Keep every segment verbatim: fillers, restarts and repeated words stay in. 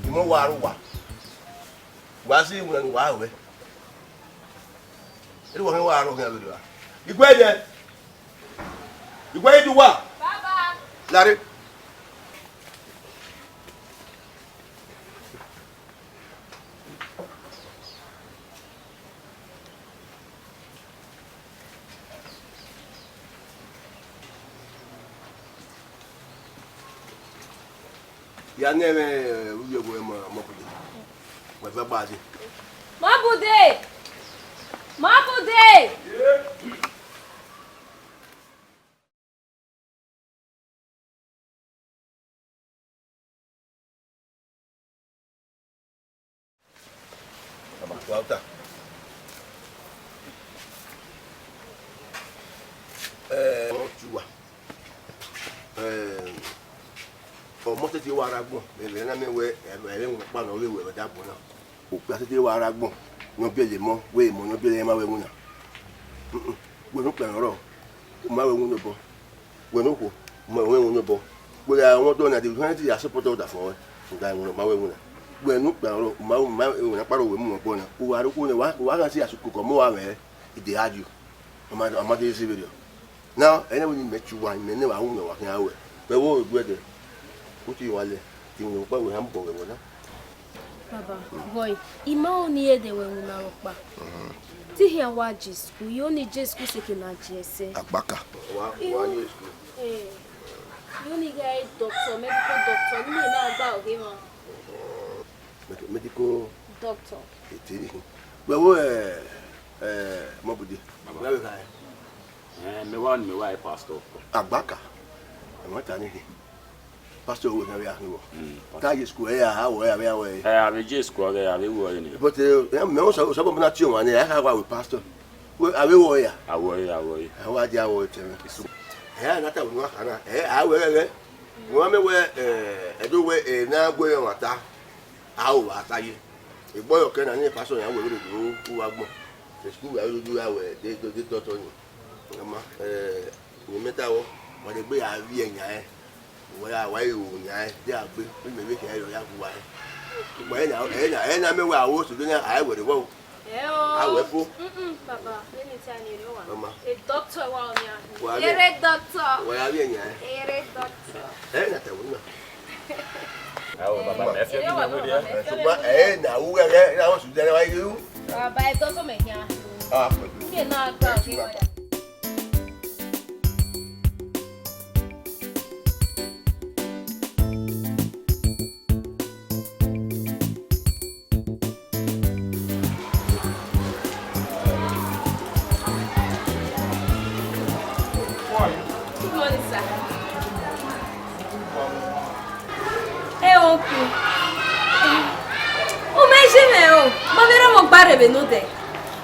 Imọ wa aro wa. Wa si iwinna ne uwa ruẹ. Erriọ uwa khian wa aro khian vberriọ. Iguẹ yẹ. Iguẹ yẹ, idu uwa. Baba. Lare. Ya ne ẹmwẹ, eh, uye wo ma, ma bude. Wa va ba de. Ma bude! Ma bude! Baba, wa ota. Eh, ọ tua. Eh, ọmọ tete wa rre agbọn, ẹghẹ na mẹ wẹ, ẹmwẹ ọkpa nọ vbe wẹ vbe agbọn na. Okpia tete wa rre agbọn, ne ọ biẹlẹ emọ, wẹ emọ ne ọ biẹlẹ ma wẹ winna. Mm-mm. Wẹ ne okpia nọ rrọọ, u ma wẹ winna obọ. Wẹ ne okhuo, u ma wẹ winna obọ. Wẹ gha wọn dọ na, de humanity ya support ọdafẹn ruẹ, u gha winna, u ma wẹ winna. Wẹ ne okpia nọ rrọọ, u ma, u ma wẹ winna kpa rre wẹ mu obọ na. U gha rre okhuo nẹ, wa, wa gha si asukoko ọmọ uwa mwẹ, I dey hard you. Ọ ma, ọ ma de zi vberriọ. Na, ẹnẹ vbene imẹ tie uwa, imẹ ne wa ru mẹ wa khian ruẹ. Vbe ẹvbo Eguẹdẹ, u tie uwa lẹ, te imẹ ọkpa wẹ họn bọ vbe ẹvbo na. Baba, boy, I ma ro ne I re de wẹ winna rhọkpa. Te I khian wa je school, I ro ne I je school sẹ ke na je ẹsẹ. Agbaka. Wa, wa ye school. Eh, I ro ne I gha re doctor, medical doctor, ne I na gba ọghe emwa. Med-, medical doctor. Ete ni. Vbe ẹvbo, eh, eh, Mabude. Baba. Wẹ vbe kha ẹn? Eh, mẹ wa ni mẹ wa re pastor. Agbaka. Ẹmwata ni khin. Pastor wẹ ne avbe akhin vbọ? Mm, pastor. Te a ye school ẹre, a wẹ avbe a wẹ ẹre. Eh, avbe je school ọghe, avbe wẹ ẹre ni. But, eh, mẹ Osa-, Osabọmọ na tie ọmwa nẹ, a kha wa wẹ pastor. Wẹ, avbe wẹ ẹre ya? A wẹ ẹre, a wẹ ẹre. A wa dia wẹ tẹmwẹ. Ẹ na ta wẹ ne uwa kha na. Ẹ, a wẹ ẹghẹ. Wẹ mẹ wẹ, eh, ẹdẹ wẹ, eh, na gu ẹmwata. A ho vbe a ta ye. Egbe ọyọkẹ na, ne pastor yan wẹ vbe do uwa gbọn. School wẹ a do do ya wẹ, de, de, de, doctor ni. Ama, eh, ne imẹ ta vbọ, wa degbe ya vbiẹ yan ẹn. Wa ya, wa i ru yan ẹn, de a gbe, imẹ vbe khian rọ ya gu uwa ẹn. Wa ẹna, ẹna, ẹna mẹ wẹ a ru otu de na, a i wẹ rre vbọ o. Ẹ o. A wẹ fo. Mm-mm, baba, vbene I ta ni rre owa. Ọma. A doctor wa ọnia. Wa ya. Ere doctor. Wa ya vbiẹ yan ẹn. Ere doctor. Ẹ na ta wẹ na. Ẹ o, baba, mẹ fi ọdún mẹ wé dẹ. Ṣùgbọ́n ẹ na wú gẹ́gẹ́, ẹ na wọ́n sùn jẹ́ wáyé yú. Baba, ẹ tọ́ sọmọ ẹ̀yà. Ah, pẹ̀lú. Ilé náà gbà ọ̀gbìn wáyà. Good morning, sir. Ẹ o ku. U ma je mwẹ o, ma vbe rre ọmọ gba rre vbe nodẹ.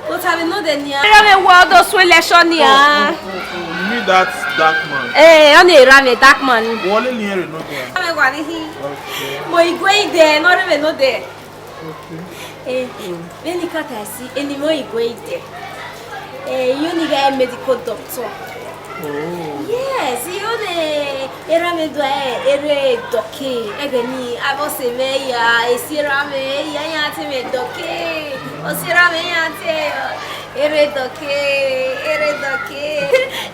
But a vbe nodẹ nian. Erha mwẹ wa do suẹn election nian. Oh, oh, oh, oh, you mean that dark man? Eh, ọni erha mwẹ dark man ni. Wọlé ni ẹrẹ nodẹ. Erha mwẹ wa ni hin. Okay. Mo igwe ide, nọ rre vbe nodẹ. Okay. Eh, vbene I ka ta ẹse, eni mwẹ igwe ide. Eh, I ro ne I gha re medical doctor. Oh. Yes, I ro ne erha mwẹ do ẹ, ere dọke, ẹghẹ ni, avbe ọse mwẹ ya, esi erha mwẹ ya, iran te mwẹ dọke. Ọse erha mwẹ ya te, ere dọke, ere dọke.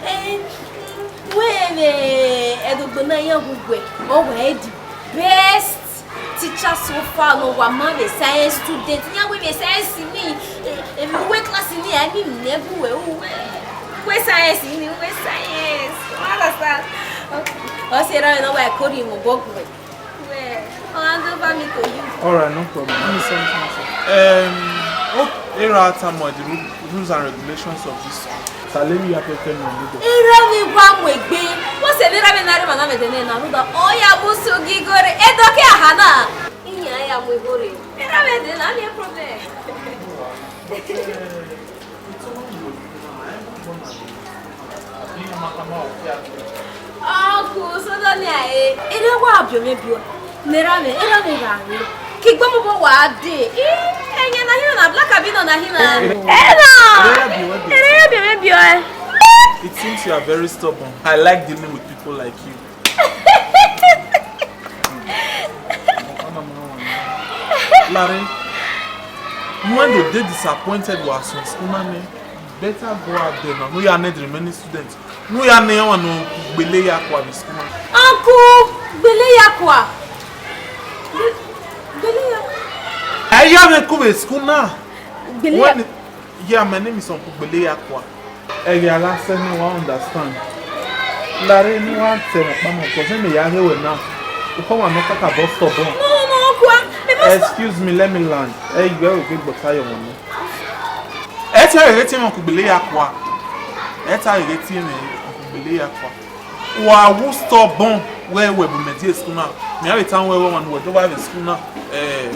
Eh, wẹ vbe ẹdogbo na iran gu guẹ, ọ wa the best teacher so far ne wa ma vbe science student. Iran wẹ vbe science ni, eh, emwi uwu class ni, a ni nẹ bu wẹ, uwu, uwu science ni, uwu science. You understand? Okay. Ọ sẹ erha mwẹ ne ọ wa kori mu obọ guẹ. Well, I'll hand over me to you. All right, no problem. Give me something, sir. Um, hope erha ta mọ the ru-, rules and regulations of this school. Salary ya pẹpẹ nọ níbẹ̀. Erha mwẹ wa mu egbe. Wọ́n sẹ ne erha mwẹ na rre emwa na vbe ẹdẹ nẹ na rhunmwuda. Ọ ya mu sẹ ogigo rre. Ẹdọke aha na. Iran ya mu igho rre. Erha mwẹ dẹ na, no problem. Uncle, so dọ nia e. Erha wa biẹ mwẹ biẹ. Ne erha mwẹ, erha mwẹ gha rre. Ke I gbe ọmọ obọ wa dee. Ih, ẹyan na hina na, black albino na hina. Erha! Erha ya biẹ mwẹ biẹ. It seems you are very stubborn. I like dealing with people like you. Larre, you want to dey disappointed wa sẹ school na nẹ, better go out there now. No ya need remaining students. No ya need one no gbele ya kua vbe school na. Uncle, gbele ya kua. Gbele ya. Ẹ ya vbe ku vbe school na. Gbele ya. When, yeah, my name is Uncle Gbele ya kua. Ẹghẹ a gha sẹ ne wa understand. Larre ne wa tẹ mwẹ ọkpa mọ, cause mẹ ya ghe wẹ na. Ukọ wa nọ kakabọ stubborn. No, no, no, kua. Excuse me, let me land. Ẹ i wẹ ogbe gbọta yọ wọn nẹ. Ẹ ta ghe tie mwẹ Uncle Gbele ya kua. Ẹ ta ghe tie mwẹ Uncle Gbele ya kua. Wa wu stubborn wẹ wẹ bu mẹ die school na. Mẹ a vbe ta wẹ wẹ wan wẹ do ba vbe school na. Eh,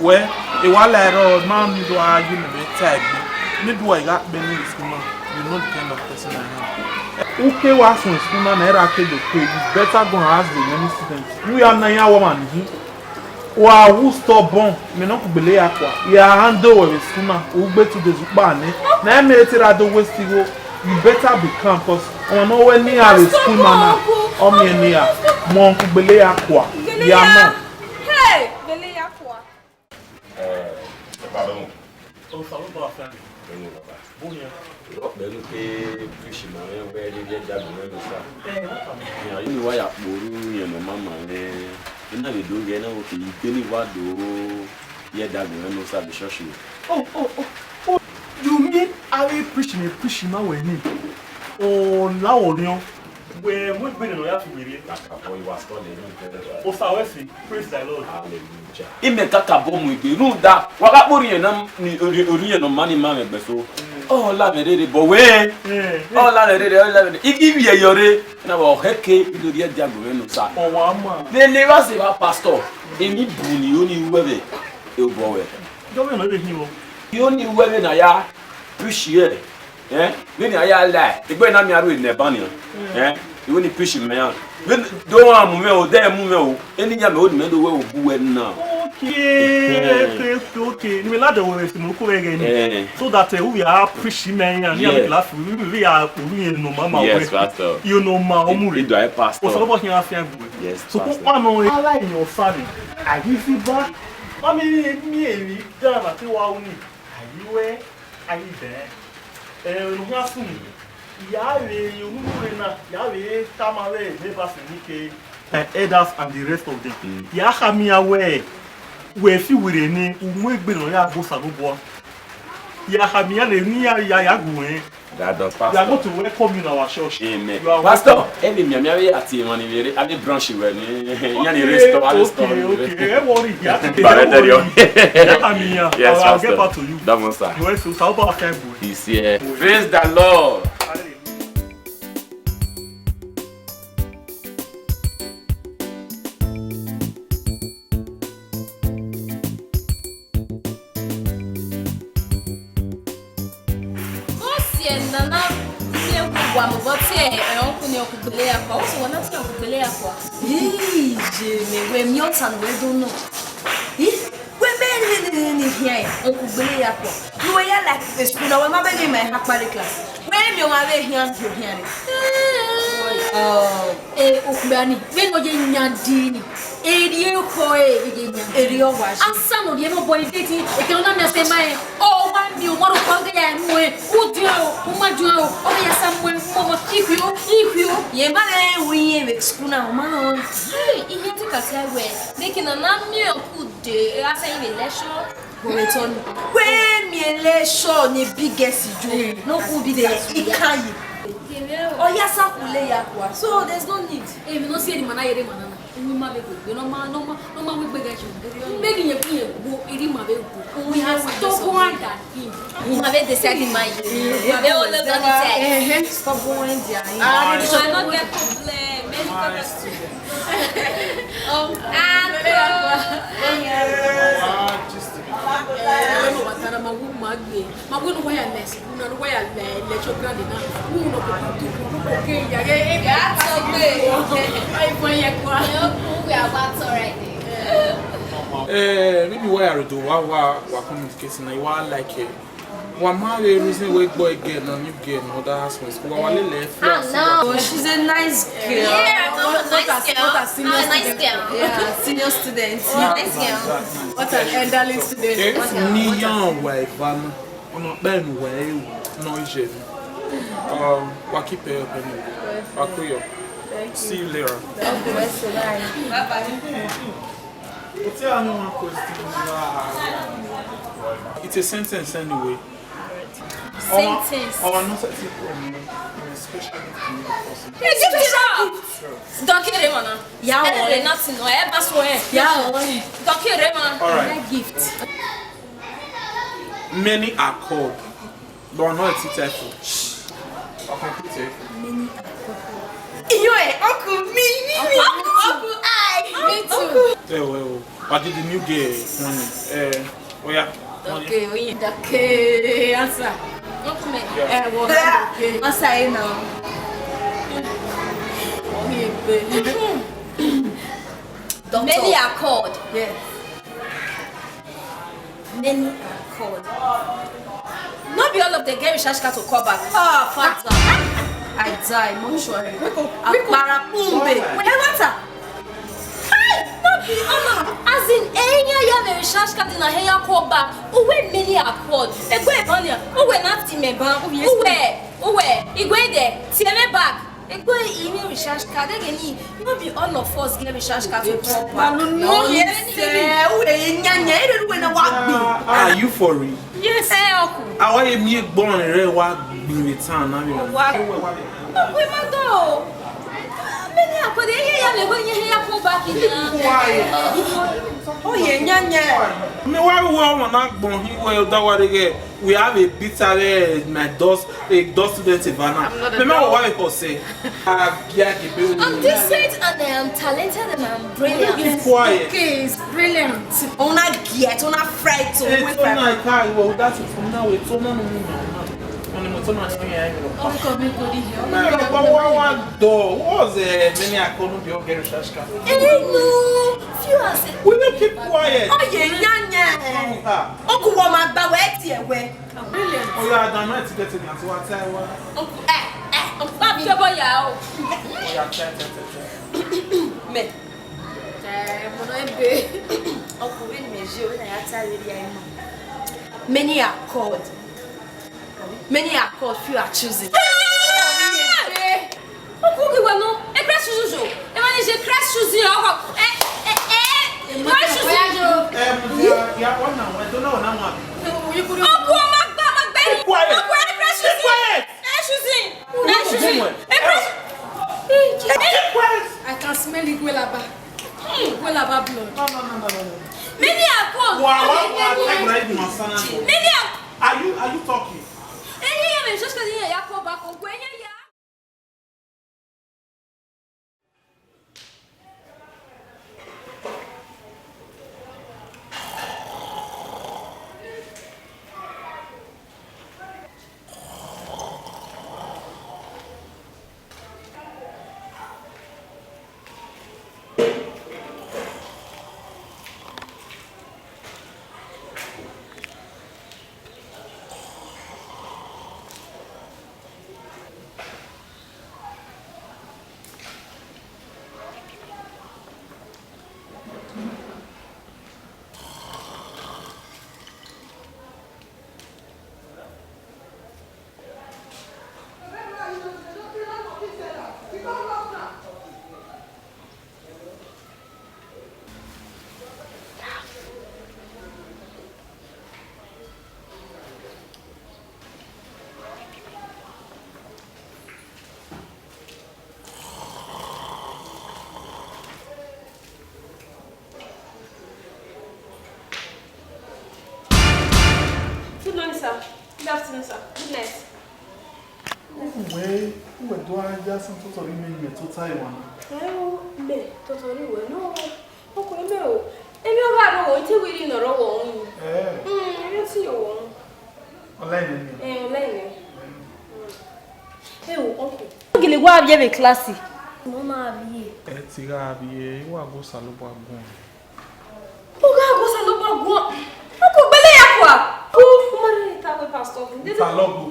wẹ, e wa la ẹrọ ma ni do a yu mẹ vbe ta egbe. Ni do a gha kpe ni school na. You know the kind of person I am. Uke wa sẹ school na na era ke do ke, you better go and ask the many students. You are na ya woman ni. Wa wu stubborn, mẹ ne Uncle Gbele ya kua. Ya handle wẹ vbe school na, u gbe two days u kpa nẹ. Na mẹ te ra do waste igho. You better be calm, cause ọmwa ne ọ wẹ ne iran vbe school ma na, ọ miẹn ne iran. Mẹ Uncle Gbele ya kua. Ya nọ. Hey, Gbele ya kua. Eh, Papa Bemu. Osanobua fian. Bemu, Papa. Bọhian. Ọ kpẹre ne u ke preach ma mwẹ wẹ rhirhi ẹdẹ agbọn mwẹ nọ sa. Eh, ọ tama. Iran, unu wa ya kpe orhu irẹn ne ọ ma ma mwẹ. Ena vbe do ghe na, wo ke igbe ni wa do ye ẹdẹ agbọn mwẹ nọ sa vbe church o. Oh, oh, oh, oh. You mean avbe preach ne preach ma wẹ ni? Ọ la wẹ orhiọn. Wẹ mu egbe ne ọ ya fi werriẹ. Kakabọ, you are studying. Osa wẹ si, praise thy Lord. Hallelujah. Imẹ kakabọ mu egbe, rhunmwuda wa gha kpe orhiọn na, ni orhiọn, orhiọn ne ọ ma ni ma mwẹ ẹgbẹe so. Ọ la mwẹ rere, but wẹ, eh, eh, ọ la mwẹ rere, ọ la mwẹ rere. I, I vbiẹ yọ re, na vbe ọ hẹ ke, I do rhie ẹdẹ agbọn mwẹ nọ sa. Ọ wa ma. Vbe ne evba sẹ evba pastor, emwi bu ni, ọ ni ru ẹvbo, e obọ wẹ. Jọ vbe nọ vbe hin vbọ. I, ọ ni ru ẹvbo na ya preach ye. Eh, vbene a ya la, egbe na miẹn aro enẹ ban nian. Eh, I wẹ ni preach mẹ iran. Vbene do wa mu mwẹ o, de mu mwẹ o. Eni yan mẹ o, ni mẹ do wẹ obu wẹ na. Okay, okay, okay, okay. Ne imẹ ladian wẹ vbe sunu ko vbe ẹghẹ ni. Eh. So that, eh, u ya preach mẹ iran, ni a, yes, class, we, we, we are, we are no mama. Yes, we, pastor. You know ma, omure. I do a pastor. Osanobua khian fian gbe. Yes, so, pastor. Ko pa no, ala iyan osa ni. A ghi fi ba. Ma mi, mi, mi, da na te wa uni. A ghi wẹ, a ghi bẹn. Ẹ, ne u khian sunu, ya vbe ye unu rre na, ya vbe tama vbe neighbors ni ke, eh, elders and the rest of them. Mm. Ya khama iran wẹ, wẹ fi werriẹ ne u mu egbe ne ọ ya gbe Osanobua. Ya khama iran ne, ne iran ya, ya gu ẹn. Dadọ, pastor. We are going to welcome you in our church. Amen. You are welcome. Pastor, ẹ vbe mianmian vbe a tie emwa ni vbe rre, a vbe branch wẹ ni, iran ni rre store, a vbe store ni vbe. Okay, okay, okay. Ẹ worry, ya, ba vbe tell you. Ya khama iran. Yes, pastor. I will get back to you. That one, sir. You want to talk about five boy. He's here. Praise the Lord. Hallelujah. Ọ si ẹre ne a na miẹn uwa mu obọ tie ẹre ọkun ne Uncle Gbele ya kua. Ọ si wẹ na tie Uncle Gbele ya kua. Ii, je mẹ, wẹ miẹn ọta ne uwẹ do nọ. Ii, wẹ mẹ rhie ne, ne, ne khian ẹre Uncle Gbele ya kua. Ne uwẹ ya like school na, wẹ ma vbe ghi ma eha kpa rre class. Wẹ miẹn ọmwa vbe hian, do hian rre. Ọ. Eh, okpia ni, vbene ọ ye yan di ni, erriọ ekhọe vbe ye yan. Erriọ wa yi. Asa ne ọ rhie ne obọ ivbi eti, ekẹ ne ọ na miẹn sẹ ma rẹn, ọ wa miẹn ọmwa rhọkpa ọ ghi ya mu ẹn, u diọn o, u ma diọn o, ọ ghi ya sa mu ẹn, mu ọmọ, ikhuo, ikhuo. Ye ma rẹn ru iyen vbe school na, ọ ma rẹn. Hey, ihian te ka sẹ wẹ, de ke na na miẹn ọku de, e gha sẹ yin vbe lecture. Wẹ miẹn lecture ni biggest joke. Eh, no could be that. Ikan ye. Ọ ya sa kule ya kua. So there's no need. Èmi náà sì èrìmà náà, èrìmà náà. Èmi máa bẹ gbogbo, no ma, no ma, no ma wí gbẹgẹ jù. Bẹ́ẹ̀ ni yẹn fi yẹn gbó, èrìmà bẹ gbó. We are stubborn than him. Èmi máa bẹ dẹsẹ di máa yẹ. Èmi máa bẹ wọlé dọ́ni tẹ. Ẹhẹ́, stubborn dia. Ah, I no get problem. Many people. Oh, ah, no. Eh, no, but I'm a woman, ma win wireless, una no wireless, electro brand na. Who no go do, who no go get ya, ya, ya, ya, talk way. Ai, boy, ya kwa. Yo, cool, we are about to right there. Eh, maybe why I do, why, why, why communicate na, why like it. Wa ma vbe reason wẹ gbe girl na, new girl na, other housemates. Wa wa lele flow. Ah, no. But she's a nice girl. Yeah, I'm a nice girl. I'm a nice girl. Yeah, senior student. Nice girl. What an elderly student. Okay. Ni yan wa eva na. Ọna kpẹ nu wa e nọ ije ni. Um, wa keep it up anyway. Wa cool yo. See you later. Bye bye. It's a sentence anyway. Sentence. Our, our nonsense is, um, especially to me person. Hey, give it up. Don't kill him, man. Yeah, eh, nothing. No, eh, pass away. Yeah, don't kill him, man. All right. Gift. Many are called, but not a teacher. Okay, put it. Many are called. Iyo, eh, uncle, me, me, me. Uncle, uncle, I. Me too. Uncle. Eh, well, well. Wa gi the new girl money. Eh, oya, money. Okay, oyin. Okay, answer. Uncle me. Yeah. Eh, well, okay. Answer it now. Oyin, baby. Doctor. Many are called. Yes. Many are called. No be all of them get recharge card to call back. Ah, Father. I die, mortuary. Wake up, wake up. Akpara pumbe. Hey, what? Kai, no be all of, as in, eh, yeah, yeah, the recharge card na here call back. Uwe many are called. Egbe ebanya. Uwe na ti me ban. Uwe, uwe, igwe de, ti me back. Egbe, I need recharge card. Again, no be all of us get recharge card to call back. No, no, yes, eh, uwe nyanya, ere uwe na wa gbe. Are you for real? Yes. Eh, uncle. Awa ye mi egbon rẹ wa gbe vbe town na mi. Wa. Uncle, ma do. Many are called, eh, yeah, yeah, me go, yeah, yeah, call back in. Why? Oh, yeah, nyanya. Mi wa wo ọmọ na gbọn hi wẹ da wa re ghe. We have a bitter, eh, my dust, a dust student Ivana. I'm not a dust. Me, me, wa, wa, wa, say. Ah, yeah, the building. I'm decent and I am talented and I'm brilliant. Keep quiet. Okay, it's brilliant. Una get, una fright, eh, una car, well, that's it. Una wait, una no, no, no, no. Una no, una no, yeah, yeah. Uncle, me go the hell. Me, no, but what, what door? What was, eh, many I couldn't be okay, Shashka? Eh, no. Few as. We will keep quiet. Oh, yeah, yeah, yeah. Uncle, wa ma gba wẹ tie wẹ. Brilliant. Oya, I don't know to get it, so I tell you what. Uncle, eh, eh, uncle, bá mi ṣe bóyá o. Oya, tell, tell, tell, tell. Me. Eh, mo náà ń bẹ. Uncle, when me je, when I tell you, I know. Many are called. Many are called, few are chosen. Eh! Uncle, okay, well, no. Eh, Christ choose you. Eh, man, is a Christ choose you. Oh, eh, eh, eh. Christ choose you. Eh, yeah, yeah, one now. I don't know, now, man. Uncle, I'm a, I'm a baby. Keep quiet. Uncle, eh, Christ choose you. Keep quiet. Eh, choose you. Eh, Christ. Keep quiet. I can smell Igwe Laba. Igwe Laba blood. No, no, no, no, no, no. Many are called. Wow, wow, wow. Many are. Are you, are you talking? Eh, yeah, yeah, man, just 'cause yeah, yeah, call back. Uncle, yeah, yeah. Good morning, sir. Good afternoon, sir. Good night. Uwẹ, uwẹ do a ya san totọ rhie mẹ, mẹ tota ẹmwẹ na. Ẹ o, mẹ totọ rhie uwẹ nọ. Ọkọ mẹ o, emwi ọ gha rrọọ, I te wẹẹ irhi ne ọ rrọọ ọmwa. Ẹ. Hmm, emwi ọ ti ye ọmwa. Ọla ẹre nẹ. Ẹ, ọla ẹre nẹ. Ẹ o, uncle. Gele wa vbiẹ vbe class? Mama vbiẹ. Ẹ te gha vbiẹ, I wa gu Osanobua guan. U gha gu Osanobua guan? Uncle, gbele ya kua. Ku, u ma rhie ta wẹ ba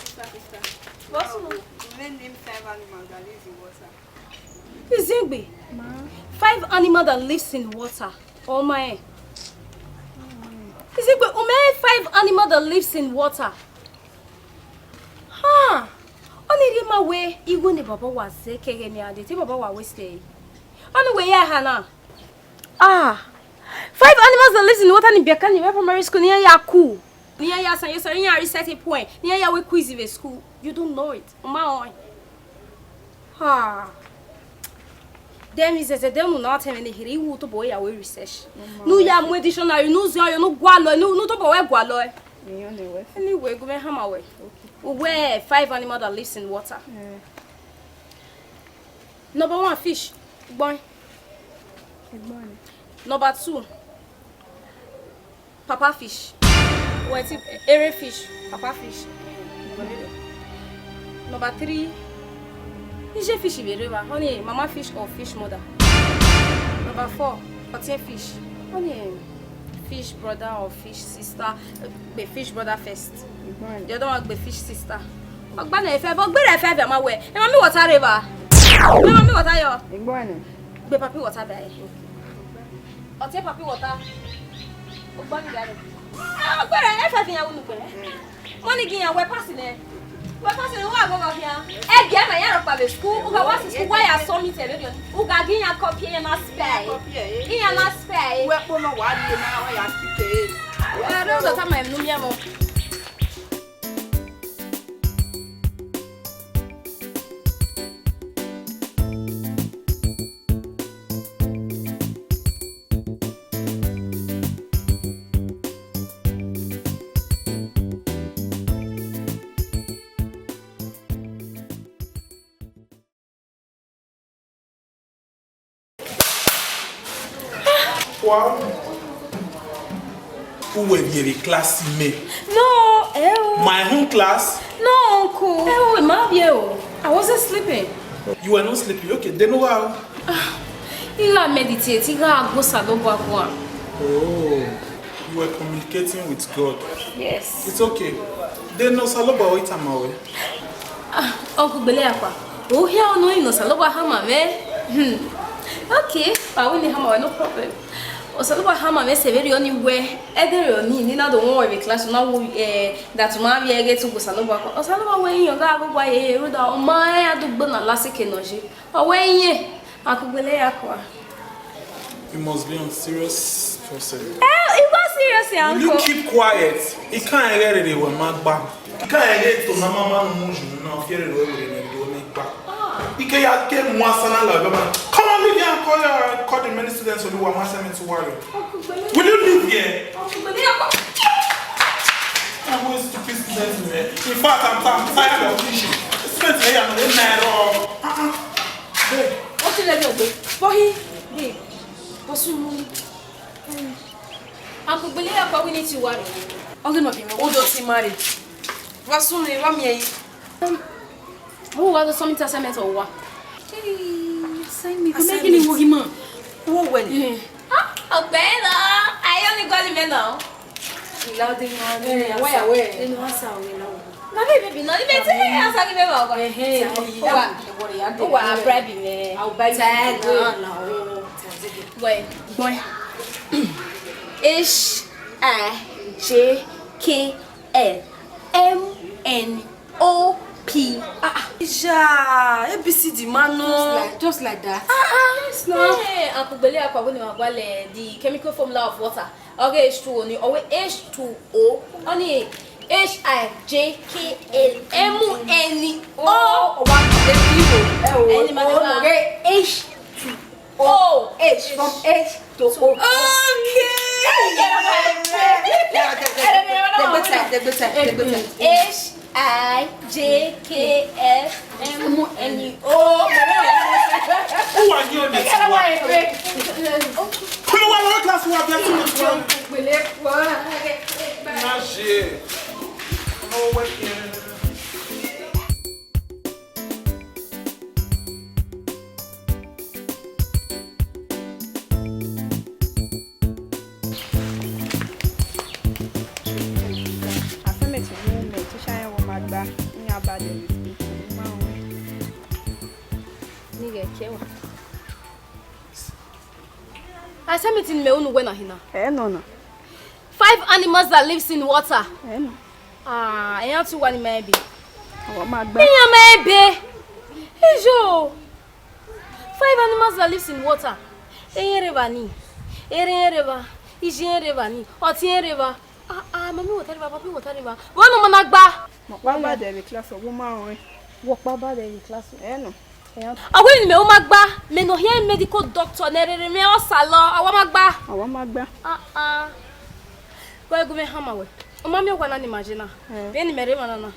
Sister, sister. What's wrong? We name five animals that lives in water. Izegbe. Ma. Five animals that lives in water. Oh my. Izegbe, u ma five animals that lives in water. Ha! Ọni rhie ma wẹ igho ne baba wa zẹ kẹghẹ ne a dee, te baba wa waste ẹre. Ọni wẹ ya eha na. Ah, five animals that lives in water ni biẹ ka ni vbe primary school ne iran ya ku. Ne iran ya san ye sẹ, iran recite poem, ne iran ya wẹ quiz vbe school. You don't know it. U ma rẹn. Ha. Then izẹzẹ de unu na tẹmwẹ ne here, iwu tobọ ya wẹ research. Nu ya mu dictionary, nu zẹ ọyọ, nu gualọ, nu, nu tobọ wẹ gualọ. Anyway, gu mwẹ hama wẹ. Uwẹ five animal that lives in water. Eh. Number one, fish. Gbọn. Gbọn. Number two, papa fish. Wẹ ti ere fish, papa fish. Number three, iye fish vbe rre evba, ọni mama fish or fish mother. Number four, ọtiẹn fish. Ọni fish brother or fish sister, gbe fish brother first. Gbọn. The other one gbe fish sister. Ọgba na ẹfẹ, but gbe ẹfẹ vẹ ma wẹ. Ẹ ma mi water rre evba. Ẹ ma mi water yọ. Gbọn. Gbe papi water bẹ. Ọtiẹn papi water. Ọgba ni gare. Ọgba rẹ ẹfẹ fi yan unu gbẹ. Mọni gi yan wẹ pass nẹ. Wẹ pass nẹ, wa gọgọ khian. Ẹ gi ẹmwẹ ya rhọkpa vbe school, u gha wa si school, wa ya submit ẹre rriọ. U gha gi yan copy, iyan na spare. Iyan na spare. Wẹ kpo nọ wa rrie na, wa ya speak ẹre. Wẹ rre odọ tama ẹmwẹ ne u miẹn vbọ. Wow. Uwẹ vbiẹ vbe class mẹ? No, eh, oh. My own class? No, uncle. Eh, oh, ma vbiẹ o. I wasn't sleeping. You were not sleeping? Okay, then wow. Ah, I gha meditate, I gha gbe Osanobua guan. Oh. You were communicating with God. Yes. It's okay. Then Osalobua ọ i tama wẹ. Ah, Uncle Gbeleakua, u hia ọnọ ne Osalobua hama mwẹ. Hmm. Okay, I will hama wẹ, no problem. Osalobua hama mwẹ sẹ vberriọ ni wẹ, ẹdẹrriọ ni, ne I na do wọn wẹ vbe class na wo, eh, that ma vbiẹ ghe te Osalobua kua. Osalobua wẹ iran gha gha gua ye, rhunmwuda ọ ma rẹn adugbo na last week nọ ye. Ọ wẹ iran, Uncle Gbeleakua. You must be a serious person. Eh, he was serious, yeah, Will you uncle. Keep quiet? I can't hear the word ma gba. I can't hear to na mama no mu ju na fi re ro ewere ne do ne gba. I ke ya ke mu asana la ba ma. Come on, leave here and call your, call the many students who want assignment to worry. Will you leave here? Uncle Gbeleakua. I want stupid students, man. In fact, I'm, I'm tired of teaching. Students, they are not in my room. Uh-uh. Babe. What you let me do? For he, babe. What's wrong? Uncle Gbeleakua, we need to worry. Ọ ghe ne ọ biẹ mwẹ, u do te marry. Vbe sunu, vbe miẹn ẹre. Vbe uwa do submit assignment ọ wa? Hey, assignment. Assignment. Wo wẹ ni? Eh. Ah, ọgbẹn nọ, I only got him now. Ila de no, eh, wa ya wẹ. Enu wa sa o, ila wo. Na baby, baby, no, ni me te ya sa ki me ba wa. Eh, eh, uwa, uwa bribe me. I'll buy you. Thank you. Boy. H I J K L M N O P. Ah, ah. Yeah, A B C D, man, no. Just like, just like that. Ah, ah. Yes, no. Hey, Uncle Gbeleakua, wẹ ne ima gualọ the chemical formula of water. Ọ ghe H two O ni, ọ wẹ H two O. Ọ ni H I J K L M N O. Ọ wa, ẹ wo, ẹ wo, ọ ghe H two O. Oh, H, from H to O. Okay. Degbe time, degbe time, degbe time. H I J K L M N O. Who are you, this one? Kulu wa lọ class wa bẹ tun tun. Má ṣe. No working. Assignment ne mẹ teacher iran wẹ ma gba, iran ba dẹ vbe school, ma rẹn. Nighe, ke wa. Assignment ne mẹ unu wẹ na hina. Ẹ nọ na. Five animals that lives in water. Ẹ nọ. Ah, iran tu wa ni ma ebe. Ọ ma gba. Iran ma ebe. Ijo. Five animals that lives in water. Eyen rre evba ni, erha rre evba, iye rre evba ni, ọtiẹn rre evba. Ah, ah, mami water rre evba, papi water rre evba. Vbọ ne ọ ma na gba? Mẹ ọkpa ba dẹ vbe class, ọ wu ma rẹn. Wẹ ọkpa ba dẹ vbe class? Ẹ nọ. Ọ wẹ ne mẹ u ma gba, mẹ ne ọ hiẹn medical doctor ne rere mẹ ọ sa lọ, ọ wa ma gba. Ọ wa ma gba. Ah, ah. Wẹ gu mwẹ hama wẹ. U ma miẹn owa na ni ma je na. Eh. Vbene mẹ rre emwa na na.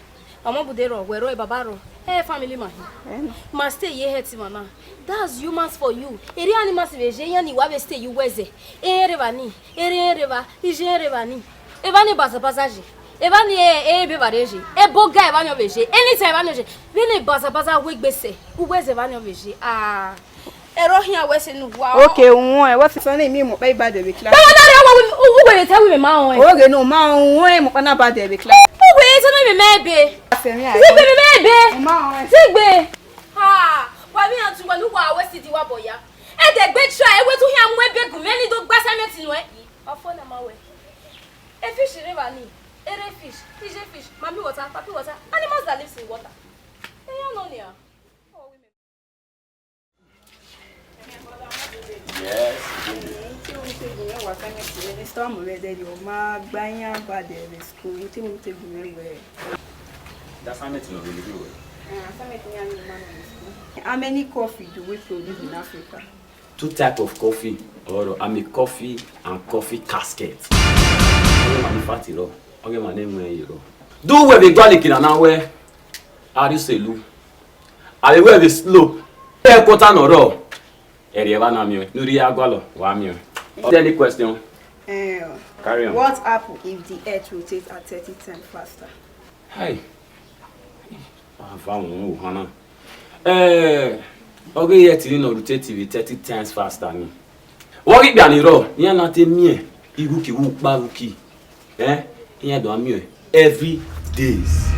Ọmọ bu de rrọọ, wẹ rrọọ, baba rrọọ, ẹ family ma hin. Ma stay ye hẹ te ima na. That's humans for you. Erha animals vbe ye, iran ni wa vbe stay ye uwu ẹzẹ. Erha rre evba ni, erha rre evba, iye rre evba ni. Evba ni bazabaza ye. Evba ni e, e ebe evba rre ye. Ebo ga evba ni ọ vbe ye. Anytime evba ni ọ ye. Vbene bazabaza wegbe sẹ, uwu ẹzẹ evba ni ọ vbe ye. Ah. Ẹrọ khian wẹ sẹ ne uwa. Okay, uwẹn, wẹ sẹ ne mi mu kpa ba dẹ vbe class. Baba, that one, uwẹ vbe tell me ma rẹn. Oge ne u ma rẹn, mu kpa na ba dẹ vbe class. Uwẹ sẹ ne mi mẹ ebe. Sẹ mi a. Uwẹ mẹ ebe. U ma rẹn. Sigbe. Ha, wa mi antu wa nu wa wẹ si di wa bọ ya. Ẹ dẹ gbe try, ẹ wẹ tu hian mu ebe gun, mẹ ni do gba assignment nuẹn. Ọfọ na ma wẹ. E fish rre evba ni, erha fish, iye fish, mami water, papi water, animals that lives in water. Ẹ ya nọ nia. Yes. Te mu te gun mwẹ wẹ assignment ne storm vbe ẹdẹ rriọ, ọ ma gba iran ba dẹ vbe school. Te mu te gun mwẹ wẹ. The assignment nọ really do well. Eh, assignment iran ni ma nọ vbe school. How many coffee do we produce in Africa? Two type of coffee, or I'm a coffee and coffee casket. Ọ ghe ma ni fat rrọọ, ọ ghe ma ne ẹmwẹ ye rrọọ. Do we vbe gualọ eke na na wẹ, Ariuselu. Avbe wẹ vbe slope. Headquarter nọ rrọọ. Ẹrriẹ evba na miẹn, ne u rhie ya gualọ, wa miẹn. Is there any question? Eh, carry on. What happen if the earth rotates at thirty times faster? Hai. Ava wọn ohan na. Eh, ọ ghe earth ni nọ rotate vbe thirty times faster ni. Vbe ọ ghi kpia ni rrọọ, iran na te miẹn. Ighuki, wu kpa ighuki. Eh, iran do a miẹn every days.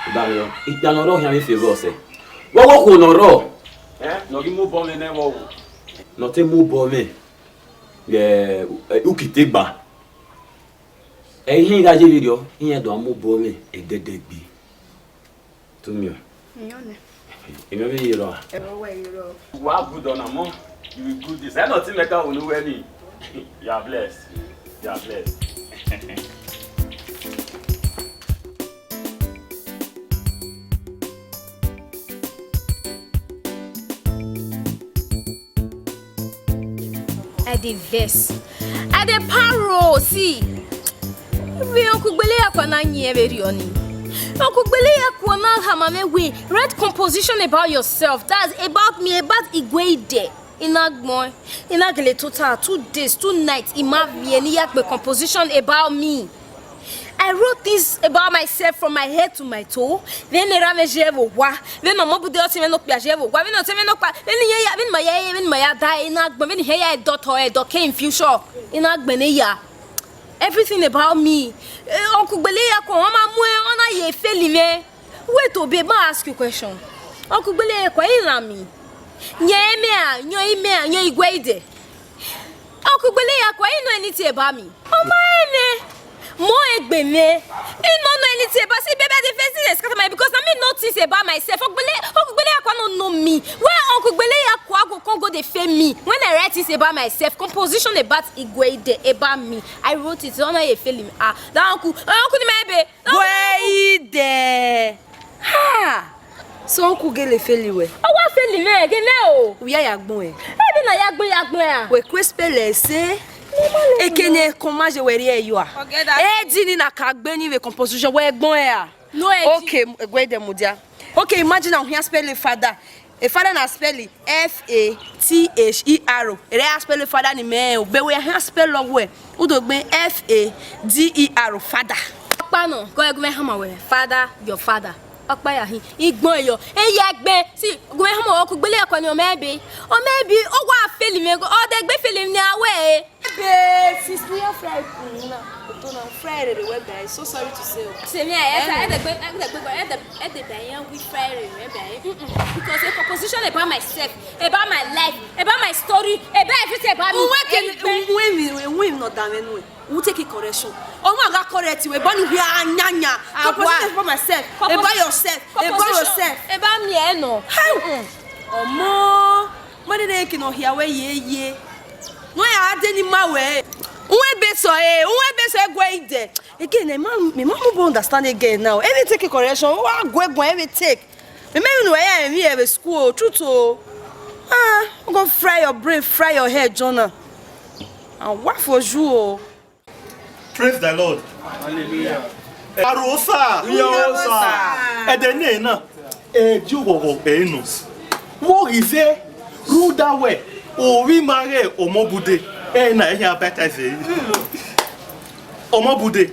Iba rọ, ikpia ne ọ rrọọ khian vbe favour sẹ. Vbe ọghe okhuo ne ọ rrọọ, eh, ne ọ ghi mu obọ mwẹ nẹ vbọ o. Ne ọ te mu obọ mwẹ, eh, uki te gba. Ẹ i hin gha ye vberriọ, iran do a mu obọ mwẹ ẹdẹdẹgbe. Tumiọn. Iyọn nẹ. Emwi ọvbehe ye rrọọ. Ẹvbo wẹ ye rrọọ. Wa good ọna mọ, you will good this. Ẹ nọ te mẹ ka wo ne uwẹ ni. You are blessed. You are blessed. I dey vex. I dey paro. See, vbe Uncle Gbele Yakua na yin vbe rriọ ni. Uncle Gbele Yakua na khama mwẹ wẹ, write composition about yourself. That's about me, about Igwe Ide. I na gbẹn, I na gele tota two days, two nights, I ma viẹ ne I ya kpe composition about me. I wrote things about myself from my head to my toe. Vbene erha mwẹ ye vbe owa, vbene Ọmọbude ọtẹn mwẹ ne okpia ye vbe owa, vbene ọtẹn mwẹ ne okpia, vbene iran ya, vbene ma ya ye, vbene ma ya dae, I na gbẹn, vbene iran ya dọtọ, ẹdọ ke in future, I na gbẹn ne ya. Everything about me. Eh, Uncle Gbele Yakua, ọ ma mu ẹn, ọ na ye fail mwẹ. Wait o, babe, ma ask you question. Uncle Gbele Yakua, I la mi. Yẹn mẹ a, yẹn imẹ a, yẹn Igwe Ide. Uncle Gbele Yakua, I know anything about me. Ọ ma rẹn mwẹ. Mọ egbe mwẹ. I no know anything about, see, baby, the first thing that scatter my, because na me know things about myself. Uncle Gbele, Uncle Gbele Yakua no know me. Why Uncle Gbele Yakua go come go dey fail me? When I write things about myself, composition about Igwe Ide, about me, I wrote it. Ọ na ye fail me. Ah, that uncle, uh, uncle ni my babe. Igwe Ide. Ha! So uncle gele fail wẹ? Ọ wa fail mwẹ, ghe nẹ o. Wẹ ya ya gbẹn ẹn. Ẹ de na ya gbẹn, ya gbẹn a. Wẹ ku spell ẹse. Eke ne ẹko ma ye wẹ rhie yọ a. Forget that. Ẹ di ni na ka gbe ni vbe composition wẹ gbẹn ẹn a. No, ẹ di. Okay, Igwe Ide mudia. Okay, imagine na u khian spell father. E father na spell F A T H E R. Ere a spell father ni mẹ, o, be wẹ a khian spell ọghe wẹ, u do gbe F A D E R, father. Ọkpa nọ, gọ ẹgu mwẹ hama wẹ, father, your father. Ọkpa ya hin, I gbẹn yọ, e ya gbe, si, gu mwẹ hama wẹ, Uncle Gbele Yakua ni ọ mẹ be, ọ mẹ be, ọ wa fail mwẹ, ọ de gbe fail mwẹ ni a wẹ e. Babe, since we are fry pun na, oto na fry rere wẹ guys. So sorry to say o. Same here, yes, eh? Ẹ dẹ gbe, ẹ dẹ gbe, ẹ dẹ, ẹ dẹ ba iran wi fry rere wẹ guys. Mm-mm. Because a composition about myself, about my life, about my story, about everything about me. Uwe ke, uwe mi, uwe mi nọ da mwẹ nuẹ. U take correction. Ọmọ a gha correct wẹ, bọ ni wẹ anyanya. Composition about myself, about yourself, about yourself. About me, eh, no. How? Mm-mm. Ọmọ, ma nene ke nọ hia wẹ ye ye. Nọ ya de ni ma wẹ. Uwe be sọ e, uwe be sọ Igwe Ide. Again, I ma, I ma mu bo understand again now. Every take correction, wa gu egbon every take. Me me unu ya mi e school, truth o. Ah, go fry your brain, fry your head, Jonah. And what for you o? Praise the Lord. Hallelujah. Arosa. Arosa. Ẹdẹ ne na, e ju wowo e nọ. Wo ghi zẹ, rhunmwuda wẹ, ovbi ima ghe Ọmọbude, ẹ na, ẹ khian baptize e. Ọmọbude,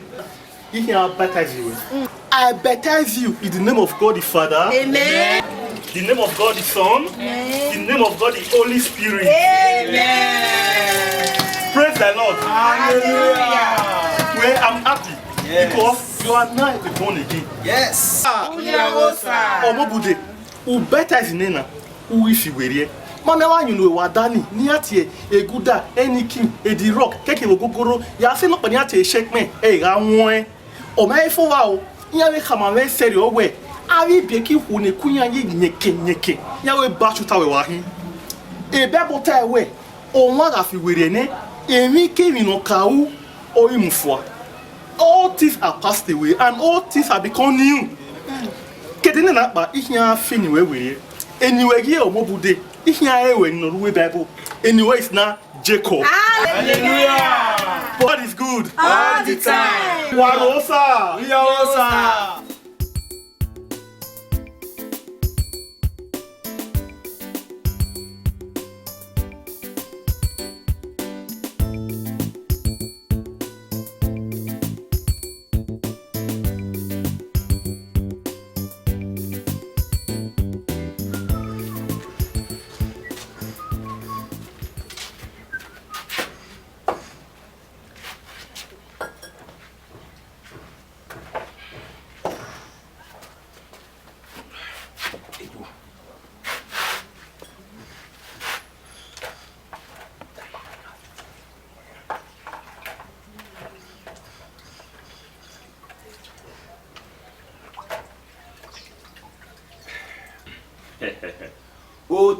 I khian baptize you. I baptize you in the name of God the Father. Amen. The name of God the Son. Amen. The name of God the Holy Spirit. Amen. Praise the Lord. Hallelujah. Well, I'm happy, yes, because you are now a born again. Yes. Ah. Oya wo sa. Ọmọbude, u baptize nena, u ghi fi werriẹ. Ma mẹ wa yunnu wa da ni, ne iran tie Eguda, Enikin, Edi Rock, kẹkẹ vbe ogogoro, ya sẹ nọkpa ne iran tie Shekpẹn, ẹ i gha wọn ẹn. Ọ ma he fo vba o, iran vbe khama mwẹ sẹrriọ wẹ, avbe ibiẹki ikhuo ne ku iran ye yẹnkẹn yẹnkẹn, iran vbe ba chuta wẹ wa khin. Bible tae wẹ, ọmwa gha fi werriẹ nẹ, emwikemwi ne ọ ka ru, ọ i mu fua. All things are passed away and all things have become new. Kede nena kpa, I khian fi eni ruẹ werriẹ. Eni ruẹ ghi re Ọmọbude, I khian re ruẹ eni ne ọ ru Bible. Eni ruẹ is now Jacob. Hallelujah. God is good. All the time. Wa ro sa. Wa ro sa.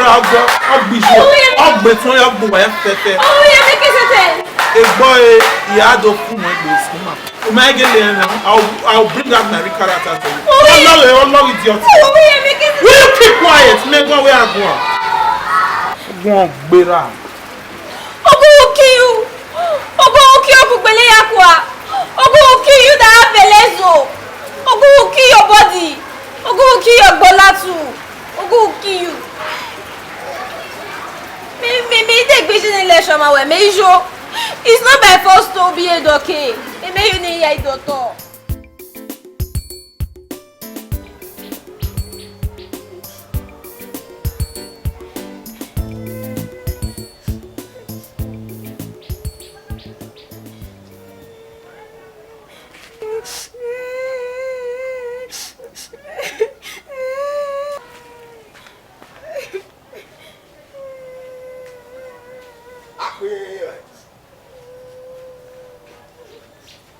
ra ọgbọ, ọ gbe iye, ọ gbe tọn ya gbe uwa ya fẹfẹ. Ohu ye make sentence. Egbe ọre, I ya do fu wọn egbe school ma. U ma gele ẹmwẹ, I will, I will bring out my real character for you. Ohu ye. Ọlọghẹ, ọlọghẹ idiot. Ohu ye make sentence. Will you keep quiet? Mẹ guan wẹ a guan. Guan gbera. Oguhu kiyu. Oguhu kiyu ogugbele ya kua. Oguhu kiyu da vele zo. Oguhu kiyu body. Oguhu kiyu gbolatu. Oguhu kiyu. Mi, mi, mi de gbiji ni le shoma wẹ, me ijo. It's not by force to be a doke. E me yu ni ya idọtọ.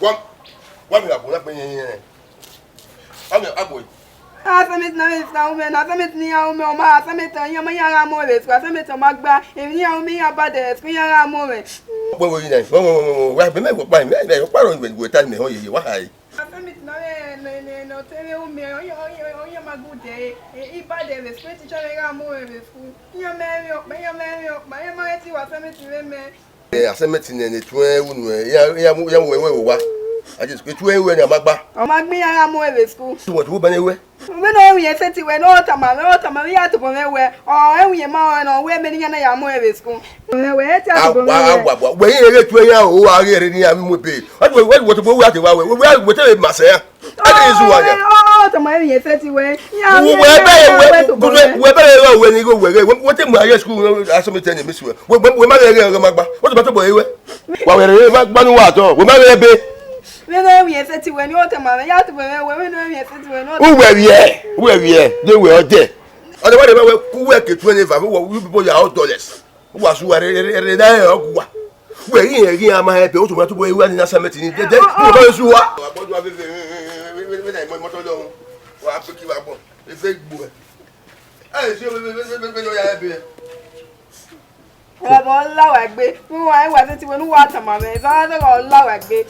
Wa, wa mi gha bu na kpe yẹn yẹn. Wa mi gha bu. Assignment na vbe sa umẹ na, assignment ne iran ru mẹ, ọ ma assignment, iran ma iran gha mu vbe school, assignment ọ ma gba, emwi ne iran ru mẹ iran bad vbe school, iran gha mu mwẹ. Wẹ wẹ yi na, wẹ wẹ wẹ wẹ wẹ, mẹ mẹ wẹ kpa, mẹ mẹ wẹ kpa ro wẹ wẹ ta mẹ họn yeye, wa ha yi. Assignment na vbe ne ne ne ọ te vbe ru mẹ, ọ ọ ọ ọ ma gbe odẹ, e, e bad vbe school, teacher mwẹ gha mu mwẹ vbe school, iran ma mwẹ ọkpa, iran ma mwẹ ọkpa, iran ma ghẹ te wa assignment vbe mẹ. Eh, assignment nẹ ne etuẹn unu ẹ, ya ya mu ya mu wẹ wẹ wa. A just etuẹn wẹ ne a ma gba. Ọ ma gbe iran gha mu ẹre vbe school. Tí wọ́n ti wú bẹ́ẹ̀ ni wẹ́. Vbene ọ rinmwian sẹtin wẹ ne ọ tama mwẹ, ọ tama mwẹ, ya tobọ mwẹ wẹ, ọ ẹwinmwẹ ma rẹn nọ, wẹ mẹ ne iran na ya mu ẹre vbe school. Wẹ, wẹ, te a tobọ mwẹ wẹ. Awa, awa, wẹ yẹn rẹ etuẹn ya o, a ghi rre ne iran mu ebe. Wẹ wẹ wẹ tobọ wẹ a te wa wẹ, wẹ wẹ wẹ te ma sẹ ya. Ade Jesu wa nia. Ọ, ọ, ọ, tama emwi yẹn sẹtin wẹ. Iran Wẹ wẹ bẹrẹ wẹ wẹ tobọ wẹ mwẹ. Wẹ bẹrẹ wẹ wẹ ni wẹ wẹ wẹ te mu ayé school asọmọ tẹ ni mi suẹ. Wẹ wẹ wẹ ma ghe ghe ma gba. Wẹ tobọ tobọ wẹ. Wa wẹ rẹ ma gba nu wa tọ. Wẹ ma ghe be. Vbene ọ wiẹn sẹtin wẹ ne ọ tama mwẹ, ya tama mwẹ wẹ, vbene ọ wiẹn sẹtin wẹ ne ọ tama mwẹ. Uwẹ vbiẹ, uwẹ vbiẹ, de wẹ ọdẹ. Ọdẹ wa de ma wẹ ku wẹ ke twenty-five, uwẹ, you people, you are all dollars. Uwa su uwa rere, rere, rere, rere, ọgua. Uwẹ ghi rẹn ghi a ma hẹ bẹ, otu ma tu bọ, iwa ni na sa mẹ tini dẹdẹ, uwẹ ba su uwa. Wa gbọdọ vbe, vbe, vbe, vbe, vbe, vbe, na imọ imọtọ lọhun. Wa pe ki wa gbọn. Efe gbo ẹ. Ẹ, si, vbe, vbe, vbe, vbe, vbe, vbe, nọ ya hẹ bẹ. Ẹbọ la wa egbe, ne uwa, ẹwa sẹtin wẹ ne uwa tama mwẹ, eva na dọghe ọ la wa egbe.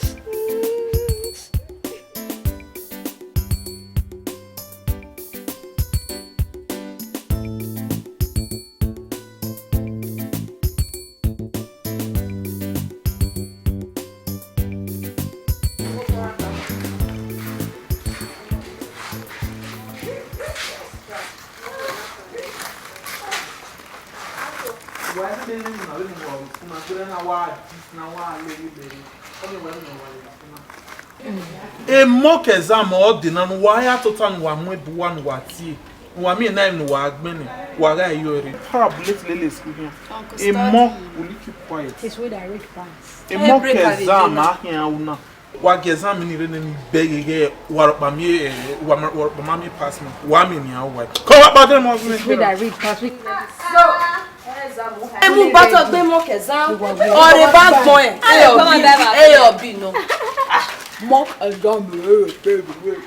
Emọ ke exam ọ dee na ne uwa ya tota ne uwa mu ebu uwa ne uwa tie, ne uwa miẹn na emwi ne uwa gbẹn nẹ, wa gha yọ ẹre. Para bullet lele school hian. Uncle Emọ, Stanley. Will you keep quiet? His way that read fast. Emọ ke exam a khian una. Wa gie exam ni rre nene bẹghe ghẹ wa rọkpa miẹn, eh, wa ma, wa rọkpa ma miẹn pass na. Wa miẹn nian uwa. Kọ wa kpa dẹ mọ. His way that read fast. Emu bọtọ gbe mọ kẹzan. Ọre ba gbọn ẹ. Ẹ yọ bi, ẹ yọ bi nọ. Mọ ẹjọ mi rere pé mi rere.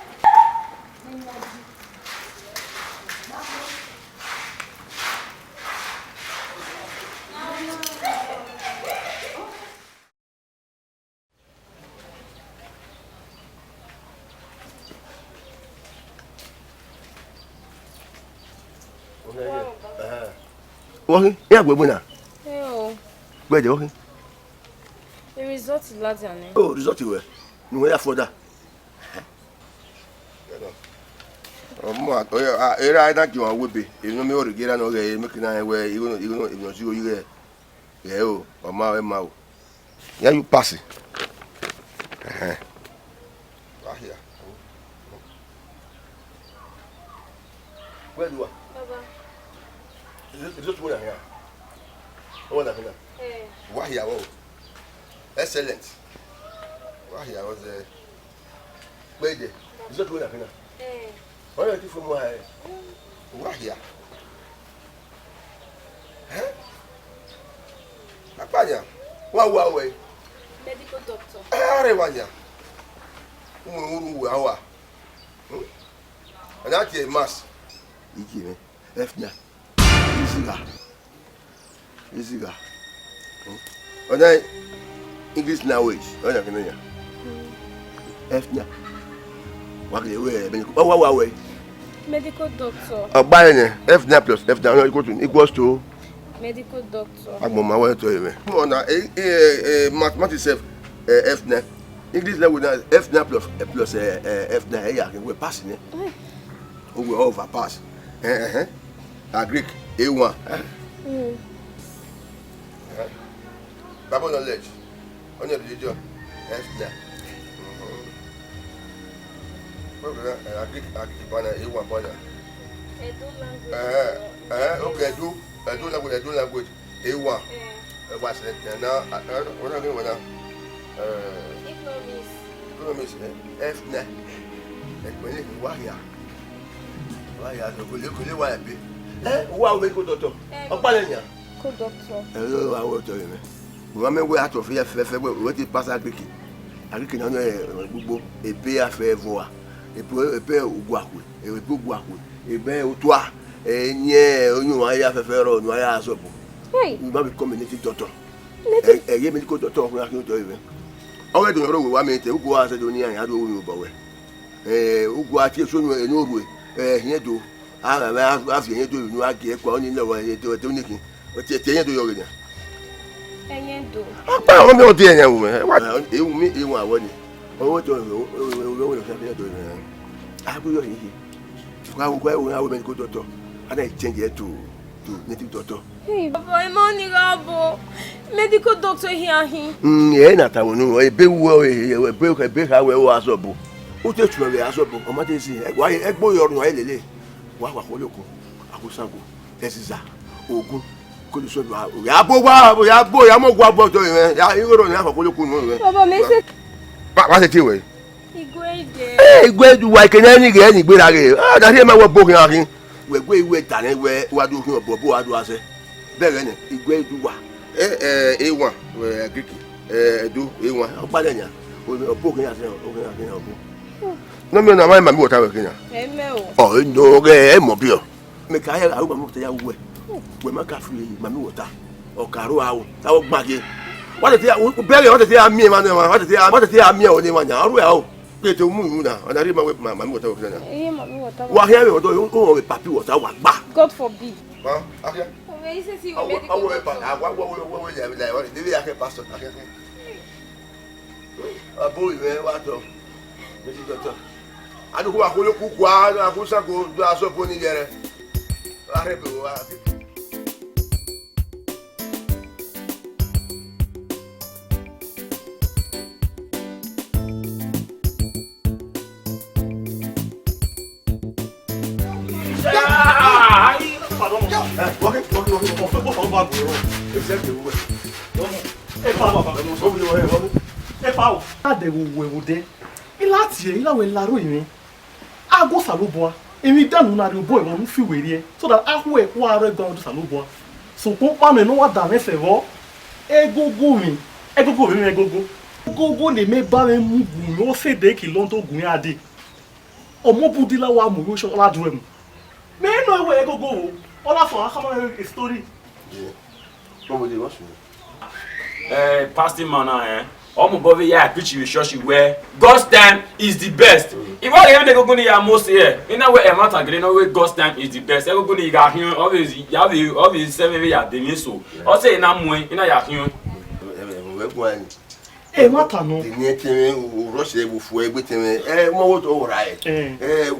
Wọ́n kí, ẹ àgbẹ̀ gbọ́n náà. Ẹ o. Gbẹ̀dẹ̀ wọ́n kí. E result ladian nẹ. O result wẹ, ni wọ́n yà fọ́dà. Ọmọ, ọyọ, a, erha na jọ wan webe, emwi ne ọ miẹn ọrhie erha nọ ghẹ, make na wẹ, igho nọ, igho nọ, emwi nọ zigho yi ghẹ, ghẹ o, ọ ma, ọ ma o. Ya you pass. Ẹhẹn. Wa hia. Where do you are? Baba. Is it, is it one here? One here. Eh. Wa hia o. Excellent. Wa hia o ze. Where there? Is it one here? Eh. Why you from where? Wa hia. Eh? Akpanya, wa wa wẹ. Medical doctor. Eh, are wa nya. Umu uru wa wa. Hmm? And that is mass. Iji me. F nya. Easy ga. Easy ga. Hmm? And then English language. Oh, yeah, can you? F nya. Wa ke we, wa wa wa we. Medical doctor. Ọgba ẹnẹ, F nine plus F nine equal to, equals to. Medical doctor. Agbọn ma wẹ tọ yẹ mẹ. Come on now, eh, eh, eh, mathematics sef, eh, F nine. English language na F nine plus, eh, plus, eh, eh, F nine, eh, ya, we pass ni. Eh. O we over pass. Eh, eh, eh. Agric, A one. Mm. Eh. Bible knowledge. Ọni religion, F nine. Mhm. What was that? Eh, Agric, Agric banner, A one banner. Edo language. Eh, eh, okay, Edo, Edo language, Edo language, A one. Eh. Eh, what's that? Eh, now, eh, eh, what am I doing with that? Eh, economics. Economics, eh, F nine. Eh, when you, why here? Why here? So, go, go, go, why be? Eh, why we go to, to? Eh, Ọkpalẹ nia? Medical doctor. Eh, no, no, I want to tell you, man. Wẹ ma mẹ wẹ out of here fẹfẹ wẹ wẹ te pass Agric. Agric na nọ gbogbo ebe afẹ vua. Ebe ebe uguakhue, ebe uguakhue, ebe otua, ẹyẹn oyunmwu a ya fẹfẹ rrọọ ne a ya zọbọ. Hey. Wẹ ma become a native doctor. Native. Ẹ ẹ ye medical doctor ọkùnrin akínyìn tọ ẹ. Ọghẹ dùn ọrọ wẹ wa mẹ tẹ ugu a zẹ do ni a ya do ru obọ wẹ. Eh, ugu a tie so nu enu orue, eh, hiẹn do. A gha vbe a viọ ẹyẹn do unu a gie ẹkua ọni lọghọ ẹyẹn do ẹdẹ unikin. Ọ tie tie ẹyẹn do yọ ghe nian. Ẹyẹn do. Akpa ọmọ mi ọ die ẹyẹn wu mẹ. Wa ewu mi ewu awọ ni. Ọwọ tó ọwọ ọwọ ọwọ ẹyẹn do yọ. A gbé yọ yìí. Wa wo wa wo medical doctor. A na change ẹ to to native doctor. Hey, baba, ẹ ma ni gha bo medical doctor hia hin. Mm, ẹ na ta wonu, ebe wo ebe ebe kha wẹ o azọbo. U te tuẹ vbe azọbo, ọ ma te si. Wa ẹgbo yọ run a lele. Wa wa kholokun, akosango, ẹziza, ogun, koluso do a, ya bo wa, ya bo, ya mo gua bo do yẹn, ya igho ro ni afa kholokun nu yẹn. Baba, mẹ se. Wa, wa sẹtin wẹ. Igwe ide. Ẹ, igwe du wa, ekene ni ghe ni gberra ghe. Ah, da rhie ma wẹ ọbo khian khin. Wẹ gbe iwe da nẹ wẹ wa do khian ọbo, ọbo wa do a sẹ. Bẹghe nẹ, igwe du wa. Ẹ, ẹ, ewan, ẹ, Greek, ẹ, ẹdo, ewan. Ọ gbalẹ yan. Ọbo khian sẹ, ọ khian khian ọbo. Nọ miẹn na, ma ma mi wọta wẹ khian. Ẹ mẹ o. Ọ, no, ghẹ, ẹ mọ biọ. Mẹ ka ya aro ma mi wọta ya wẹ. Wẹ ma ka fi ma mi wọta. Ọ ka ro aro. Ta wọ gba ye. Wa tete ya, u bẹghe, wa tete ya miẹn emwa nọ, wa tete ya, wa tete ya miẹn ọnii emwa yan. Ọ ru aro. Kete mu yu na, ọna rhie ma wẹ ma, ma mi wọta wẹ khian na. Ẹ, ma mi wọta. Wa khian vbe ọdọ, o, o, papi wọta wa gba. God forbid. Ha? Akhia. Ọ vbe ise si wẹ medical doctor. Awo, awo, awo, awo, ya, ya, ya, ya, ya, ya, pastor, akhia, akhia. Abo ivẹ wa tọ. Medical doctor. Adu ku wa ko yo ku kua, a ku sa ko do aso po ni yẹrẹ. Wa rhe be wa. Epa o. Adẹ vbe uwẹ vbe odẹ. I la tie, I la wẹ la aro emwi. A gu Osanobua, emwi dan ne u na rhie obọ ẹvbo ne u fi werriẹ, so that a khu ẹre ku aro ẹguae do Osanobua. Sokpan ọkpa mẹ ne ọ wa da mwẹ sẹ vbọ, egogo mwẹ, egogo mwẹ mwẹ egogo. Egogo ne mẹ ba mwẹ mu gu mwẹ, ọ sẹ dẹ ke London gu mwẹ a dee. Ọmọ bu dila wa mu, ọ la duẹ mu. Mẹ nọ wẹ egogo vbo, ọ la fọ a khama mwẹ story. Ọmọ de, what's your name? Eh, pastor man na, eh, ọ mobọ vbe ya preach vbe church wẹ, God's time is the best. I wa ghe ne egogo ni ya mo se, eh, I na wẹ ẹmwata gele nọ wẹ God's time is the best. Egogo ni gha khian, ọ vbe, ya vbe, ọ vbe sẹ vbe ya de emwi eso. Ọ sẹ I na muẹn, I na ya khian. Ẹmwata nọ. Eni ẹtẹn mwẹ, u rush ẹre vbe ofu ẹre, egbe ẹtẹn mwẹ, ẹ, mọ wo to ra ẹ. Eh. Ẹ,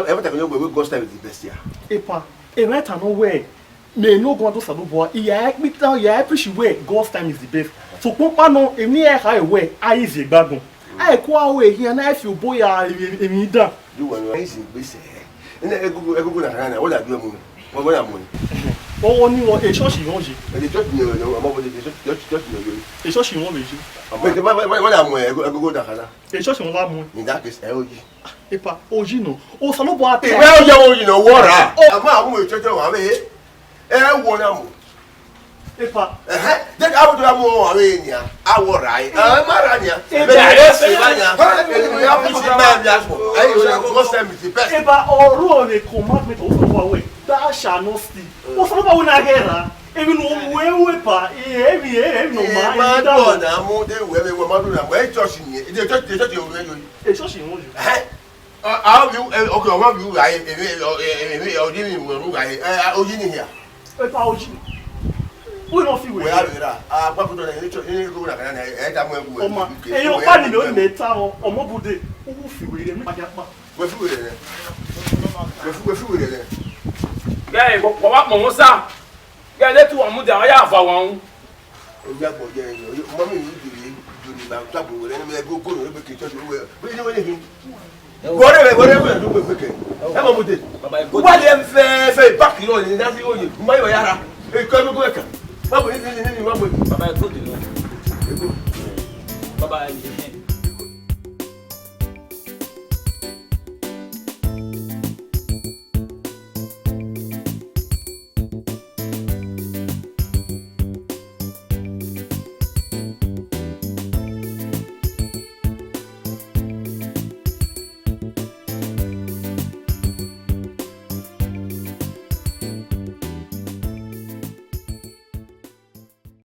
ẹmwata gele nọ wẹ, wẹ God's time is the best ya. Epa, ẹmwata nọ wẹ, mẹ ne ogun do Osanobua, I ya kpita, I ya preach wẹ God's time is the best. Sokpan ọkpa nọ, emwi ne I ya kha wẹ, a i zẹ egbe agbọn. A i ku aro ehia na, a i fi obọ ya emwi, emwi dan. Do wẹ ne a i zẹ egbe sẹ. Ina egogo, egogo na kha na, wẹ la do mu. Wẹ, wẹ la mu. O, o ni wọ, e church wọn ye. E church ni, ọmọ bo de church, church ni yo. E church wọn vbe ye. Wẹ, wẹ, wẹ, wẹ la mu egogo na kha na. E church wọn la mu. In that case, ẹ o yi. Epa, o yi nọ. Osanobua te. Ìwé ọjọ́ wo yìí náà wọ́ ra? Àmọ́ àwọn ọmọ ìjọjọ́ wà mí. Ẹ wọ náà mọ̀. Epa. Ẹ̀hẹ́, jẹ́ ká wọ́n tó bá mú wọn wà mí ni à. A wọ ra yìí. Ẹ má ra ni à. Ẹ bẹ́ẹ̀ ni ẹ ṣe bá ni à. Ẹ ní mo yà fún sí máa bí aṣọ. Ẹ yóò yà kó sẹ́mi ti bẹ́ẹ̀. Epa, ọ̀rọ̀ ọ̀rẹ́ commandment of Osanobua wẹ̀. Thou shalt not steal. Osanobua wẹ̀ náà gẹ̀ ra. Èmi nù wẹ̀ wẹ̀ pa. Èmi, èmi nù ma. Ẹ má dùn ọ̀nà mú dé ìwé mi, wọ́n má dùn ọ̀nà mú. Ẹ church ni. Ẹ church, ẹ church yóò yóò. Ẹ church yóò yóò. Ẹ̀hẹ́. Ọ, a, ọ vbe, ẹ, okay, ọ ma vbe ugha, ẹ, ẹ, ọ, ẹ, ẹ, ọ di emwi wẹ ugha, ẹ, ẹ, oyi ni hia. Epa oyi. Wẹ nọ fi wẹ. Wẹ a vbe ra, a gba kutu na, ẹ, ẹ, ẹ, ẹ, ta mu ẹwu, ẹ, ọma, ẹ, ẹ, ọkpa ni mẹ, ọ ni mẹ ta ọ, ọmọ bude, u fi wẹ rẹ, mi pa ya pa. Wẹ fi wẹ rẹ. Wẹ fi, wẹ fi wẹ rẹ. Gẹ, wọ, wọ wa kpọnmwẹ osa. Gẹ, de tu wa mu dia, ọ ya va wa wu. Oyagbọ ye ẹre, mami yu diri, diri ma tabo wẹrẹ ne mẹ gogo no be ke church we. Be ni we ni hin. Wẹrẹ, wẹrẹ, wẹrẹ, do we ke. Ẹ ma mu de. Baba, e gogo. Wa le fe, fe back yo ni na si oye. Ma yo ya ra. E ko gogo e ka. Ma bo ni ni ni ma bo. Baba, e gogo no. E gogo. Baba, e